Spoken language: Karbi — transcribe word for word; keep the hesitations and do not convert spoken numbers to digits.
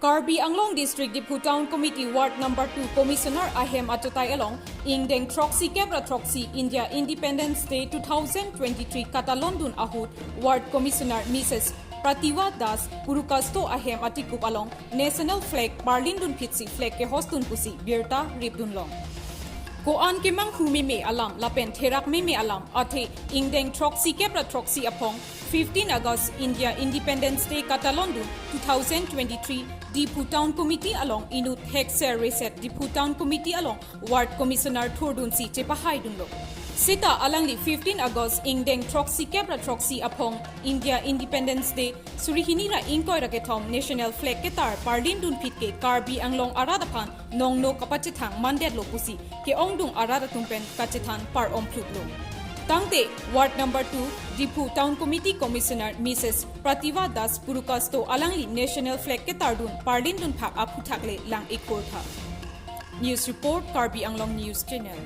Karbi Anglong District Diphu Town Committee Ward Number two Commissioner ahem achotai along ingdeng throksi kep ra throksi India Independence Day two thousand twenty-three katalon dun ahut Ward Commissioner Mrs Prativa Das Purukasto ahem atikup along National Flag parlin dun phitsi flag kehos dun pusi birta rip dun long. Ko-an kemanghu meme alam lapen therak meme alam athe ingdeng throksi kep ra throksi aphong fifteen August India Independence Day katalon dun two thousand twenty-three Diphu Town Committee along inut hekser reset Diphu Town Committee along Ward Commissioner thurdun si chepahai dun lo. Seta alangli fifteen August ingdeng throksi kep ra throksi aphong India Independence Day suri hini ra ingkoi ra kethom National Flag ketar parlin dun phit ke Karbi Anglong arat aphan nongno kapachethang mandet lo pusi ke-ongdung arat atum pen kachethan par-om phlut lo. Tangte Ward Number two Diphu Town Committee Commissioner Mrs Prativa Das Purukasto alangli National Flag ketar dun parlin dun phak aphuthak le lang ikur tha. News report, Karbi Anglong News Channel.